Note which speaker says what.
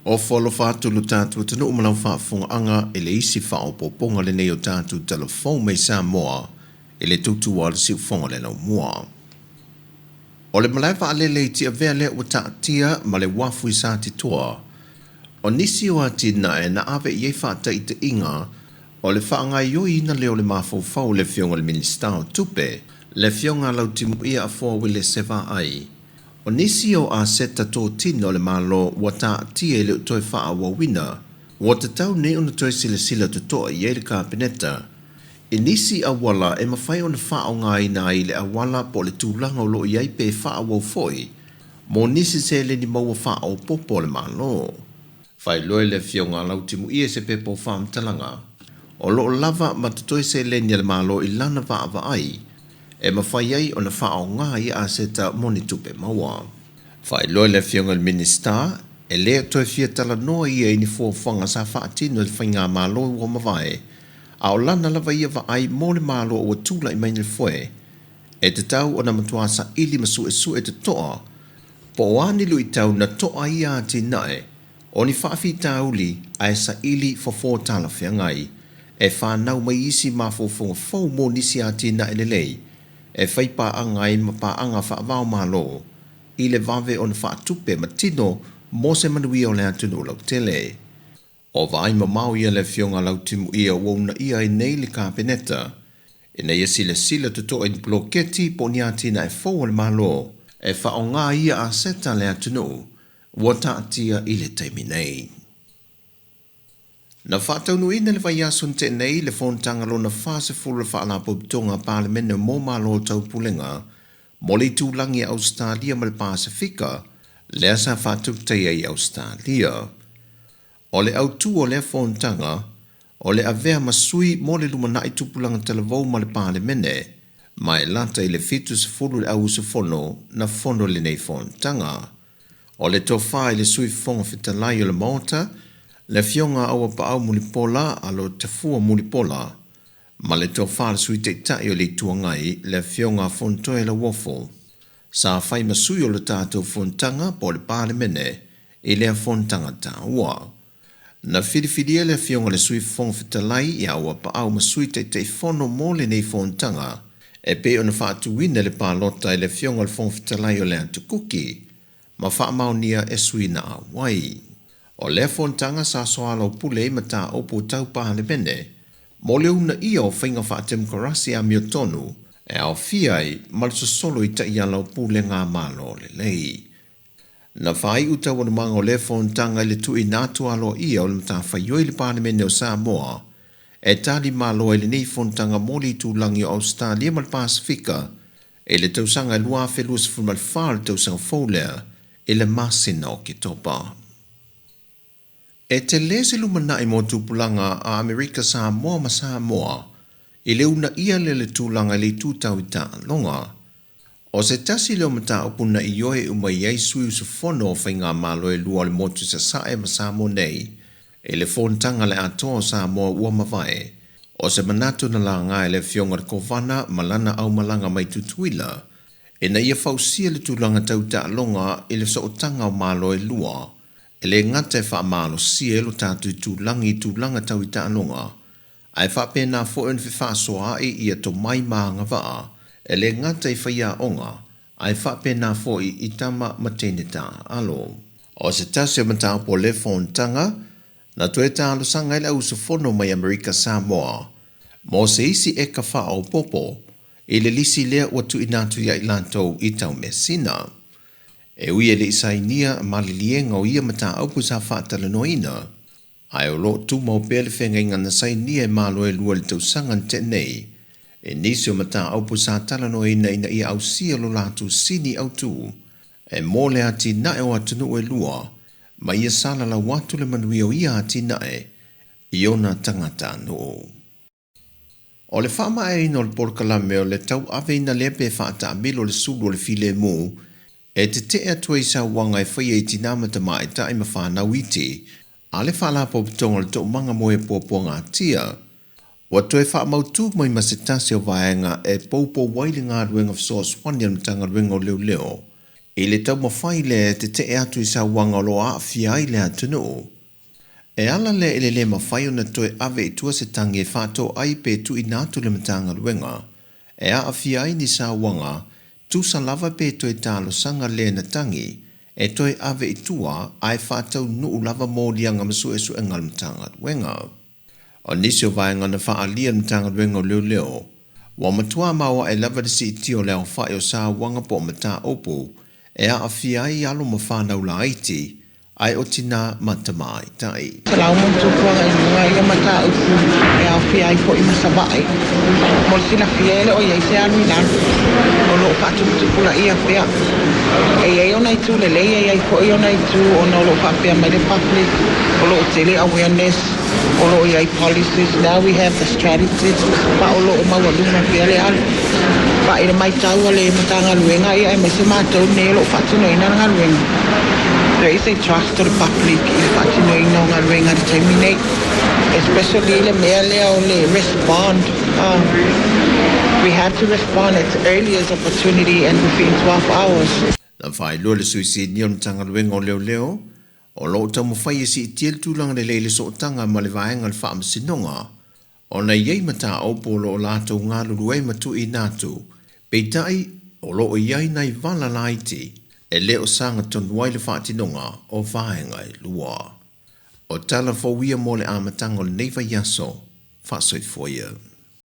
Speaker 1: Ofo alofa atu lo tatou atunuu ma lau faafofogaaga i le isi faaopoopoga lenei o tatou tala fou mai Samoa i le tautua a le siufofoga o le laumua. O le malae vaalele i Tiavea lea ua taatia ma le uafu i Satitoa. O nisi o atinae na ave i ai faataitaiga o le faagaoioiina lea o le mafaufau o le Afioga i le Minisita o Tupe, le Afioga Lautimuia Afoa Uelese Vaai. O nisi o aseta totino a le Malo ua taatia e le o toe faaauauina, ua tatau nei ona toe silasila totoa i ai le Kapeneta i nisi auala e mafai ona faaaogaina ai le auala po o le tulaga o lo o i ai pe faaauau foi mo nisi seleni maua faaopoopo a le Malo. Faailoa e le Afioga a Lautimuia i se pepa o faamatalaga, o lo o lava ma totoe seleni a le Malo i lana vaavaai e mafai ai ona faaaoga ia aseta mo ni tupe maua. Faailoa e le Afioga i le Minisita, e le toe fia talanoa ia i ni fuafuaga sa faatino e le Faigamalo ua mavae, a o lana lava ia vaai mo le Malo ua tulai mai i le foe, e tatau ona matua saili ma suesue totoa po o a ni luitau na toa ai ia atinae o ni faafitauli ae saili fofo talafeagai e fanau mai isi mafaufauga fou mo nisi atinae lelei e fai paaga ai ma paaga faava-o-Malo i le vave ona faatupe ma tino mo se manuia o le atunuu lautele. O vaai mamao ia le Afioga Lautimuia ua uunaia ai nei le Kapeneta ina ia silasila totoa i ni poloketi po o ni atinae fou a le Malo e faaaoga ai ia aseta a le atunuu ua taatia i le taimi nei. Na faataunuuina i le vaiaso na tea nei le fonotaga lona 40 o le Faalapotopotoga a Palemene mo Malo o Taupulega mo le itulagi a Ausetalia ma le Pasefika, lea sa faatautaia i Ausetalia. O le autu o lea fonotaga, o le avea ma sui mo le lumanai tupulaga talavou ma le Palemene, ma e lata i le 70 le au usufono na fono i lenei fonotaga. O le tofa i le Sui Fofoga Fetalai o le Maota, le Afioga a Auapaau Mulipola Alo Tafua Mulipola, ma le tofa a le Sui Taitai o le Itu Agai, le Afioga a Fonotoe Lauofo, sa fai ma sui o le tatou fonotaga po o le Palemene i lea fonotaga taua. Na filifilia le Afioga i le Sui Fofoga Fetalai ia Auapaau ma Sui Taitaifono mo lenei fonotaga e pei ona faatuina i le palota e le Afioga i le Fofoga Fetalai o le Atu Kuki ma faamaonia e sui na auai. O lea fonotaga sa soalaupule ai mataupu tau Palemene mo le uunaia o faiga faatemokarasi amiotonu e aofia ai ma le sosolo i taiala o pulega a Malo lelei. Na faaiu taualumaga o lea fonotaga i le tuuina atu aloaia o le matafaioi i le Palemene o Samoa e tali malo ai lenei fonotaga mo le itulagi o Ausetalia ma le Pasefika i le tausaga e 2024 le tausaga fou lea i le masina o Oketopa. E tele se lumanai mo tupulaga a Amerika Samoa ma Samoa i le uunaia lea le tulaga i le itu tau i taaloga. O se tasi lea o mataupu na ioe uma i ai sui usufono o faigamalo e lua o le motu i Sasae ma Samoa nei i le fonotaga a le Atoa o Samoa ua mavae. O se manatu na laga e le Afioga i le Kovana ma lana aumalaga mai Tutuila ina ia fausia le tulaga tau taaloga i le sootaga o Malo e lua E le gata e faamalosia ai lo tatou itulagi i tulaga tau i taaloga, ae faapena foi ona fefaasoaai ia tomai ma agavaa, e le gata i faiaoga, ae faapena foi i tama ma teine taaalo. O se tasi o mataupu o lea fonotaga, na toe talosaga ai le au usufono mai Amerika Samoa mo se isi eka faaopoopo i le lisi lea ua tuuina atu ia i latou i Taumeasina. E ui e le i sainia maliliega o ia mataupu sa faatalanoaina, ae o lo o tumau pea le feagaiga na sainia e Malo e lua i le tausaga na tea nei i nisi o mataupu sa talanoaina ina ia ausia lo latou sini autu e mo le atinae o atunuu e lua ma ia salalau atu le manuia o ia atinae i ona tagatanuu. O le faamaeaina o le polokalame o le tauaveina lea pe faataamilo le sulu o le filemu e tetee atu ai i sauaga e faia i tinā ma tamaitai ma fanau iti a le Faalapotopotoga o le Toomaga mo e Puapuagatia. Ua toe faamautu mai ma se tasi o vaega e poupou ai le galuega fesoasoani a le Matagaluega o Leoleo. I le taumafai lea e tetee atu i sauaga o lo o aafia ai le atunuu. E ala lea i le le mafai ona toe ave i tua se tagi e faatoai pe tuuina atu i le Matagaluega e aafia ai ni sauaga tusa lava pe toe talosaga le na tagi e toe ave i tua ae faataunuu lava moliaga ma suesuega a le Matagaluega. O nisi o vaega na faaalia e le Matagaluega o Leoleo, ua matua maoae lava le siitia o le aofai o sauaga po o mataupu e aafia ai alo ma fanau laiti, ae o tina ma tamaitai.
Speaker 2: 160 agai i luga ia mataupu e aofia ai foi ma Savaii. Mo le silafia e le o i ai se alu i lalo, o lo o faatuputupulaia pea. E i ai ona itu lelei e i ai foi ona itu ona o lo o faapea mai le public, o lo o tele awareness, o lo o i ai policies, now we have the strategies, ma o lo o maualuga pea le alu. Ma i le matau a le Matagaluega ia aemaise matou nei o lo o faatinoina le galuega, there is a trust o le public i le faatinoina o galuega i le taimi nei, especially le mea lea o le respond, we have to respond at earliest opportunity and within 12 hours.
Speaker 1: Na faailoa le Sui Sinia o le Matagaluega o Leoleo, o lo o taumafai e siitia le tulaga lelei i le sootaga ma le vaega o le Faamasinoga, ona e i ai mataupu o lo o latou galulue ai ma tuuina atu, peitai, o lo o i ai nai vala laiti e le o sagatonu ai le faatinoga o vaega e lua. O tala fou ia mo le amataga o lenei vaiaso. Faasoifua ia.